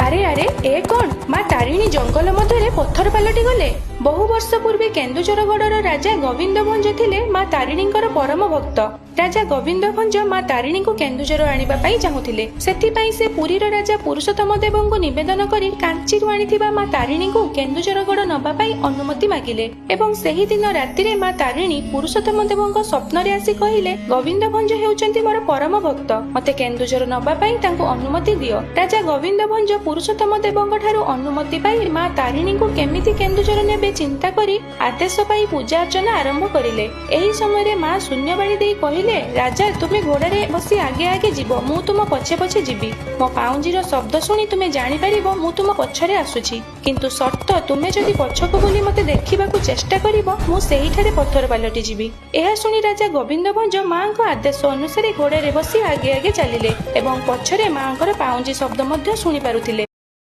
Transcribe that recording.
ଆରେ ଆରେ, ଏ କ'ଣ? ମା ତାରିଣୀ ଜଙ୍ଗଲ ମଧ୍ୟରେ ପଥର ପାଲଟି ଗଲେ। ବହୁ ବର୍ଷ ପୂର୍ବେ କେନ୍ଦୁଝରଗଡ଼ର ରାଜା ଗୋବିନ୍ଦ ଭଞ୍ଜ ଥିଲେ ମା ତାରିଣୀଙ୍କର ପରମ ଭକ୍ତ। ରାଜା ଗୋବିନ୍ଦ ଭଞ୍ଜ ମା ତାରିଣୀଙ୍କୁ କେନ୍ଦୁଝର ଆଣିବା ପାଇଁ ଚାହୁଁଥିଲେ। ସେଥିପାଇଁ ସେ ପୁରୀର ରାଜା ପୁରୁଷୋତ୍ତମ ଦେବଙ୍କୁ ନିବେଦନ କରି କାଞ୍ଚିରୁ ଆଣିଥିବା ମା ତାରିଣୀଙ୍କୁ କେନ୍ଦୁଝରଗଡ଼ ନବା ପାଇଁ ଅନୁମତି ମାଗିଲେ ଏବଂ ସେହି ଦିନ ରାତିରେ ମା ତାରିଣୀ ପୁରୁଷୋତ୍ତମ ଦେବଙ୍କ ସ୍ୱପ୍ନରେ ଆସି କହିଲେ, ଗୋବିନ୍ଦ ଭଞ୍ଜ ହେଉଛନ୍ତି ମୋର ପରମ ଭକ୍ତ, ମତେ କେନ୍ଦୁଝର ନବା ପାଇଁ ତାଙ୍କୁ ଅନୁମତି ଦିଅ। ରାଜା ଗୋବିନ୍ଦ ଭଞ୍ଜ ପୁରୁଷୋତ୍ତମ ଦେବଙ୍କ ଠାରୁ ଅନୁମତି ପାଇ ମା ତାରିଣୀଙ୍କୁ କେମିତି କେନ୍ଦୁଝର ନେବେ ଚିନ୍ତା କରି ଆଦେଶ ପାଇ ପୂଜା ଅର୍ଚ୍ଚନା ଆରମ୍ଭ କରିଲେ। ଏହି ସମୟରେ ମା ଶୂନ୍ୟବାଣୀ ଦେଇ କହିଲେ, ରାଜା, ତୁମେ ଘୋଡ଼ାରେ ବସି ଆଗେ ଆଗେ ଯିବ, ମୁଁ ତୁମ ପଛେ ପଛେ ଯିବି। ମୋ ପାଉଁଜିର ଶବ୍ଦ ଶୁଣି ତୁମେ ଜାଣିପାରିବ ମୁଁ ତୁମ ପଛରେ ଆସୁଛି। କିନ୍ତୁ ସର୍ତ୍ତ, ତୁମେ ଯଦି ପଛକୁ ବୁଲି ମତେ ଦେଖିବାକୁ ଚେଷ୍ଟା କରିବ, ମୁଁ ସେହିଠାରେ ପଥର ପାଲଟି ଯିବି। ଏହା ଶୁଣି ରାଜା ଗୋବିନ୍ଦ ଭଞ୍ଜ ମାଙ୍କ ଆଦେଶ ଅନୁସାରେ ଘୋଡ଼ାରେ ବସି ଆଗେ ଆଗେ ଚାଲିଲେ ଏବଂ ପଛରେ ମାଙ୍କର ପାଉଁଜି ଶବ୍ଦ ମଧ୍ୟ ଶୁଣି ପାରୁଥିଲେ।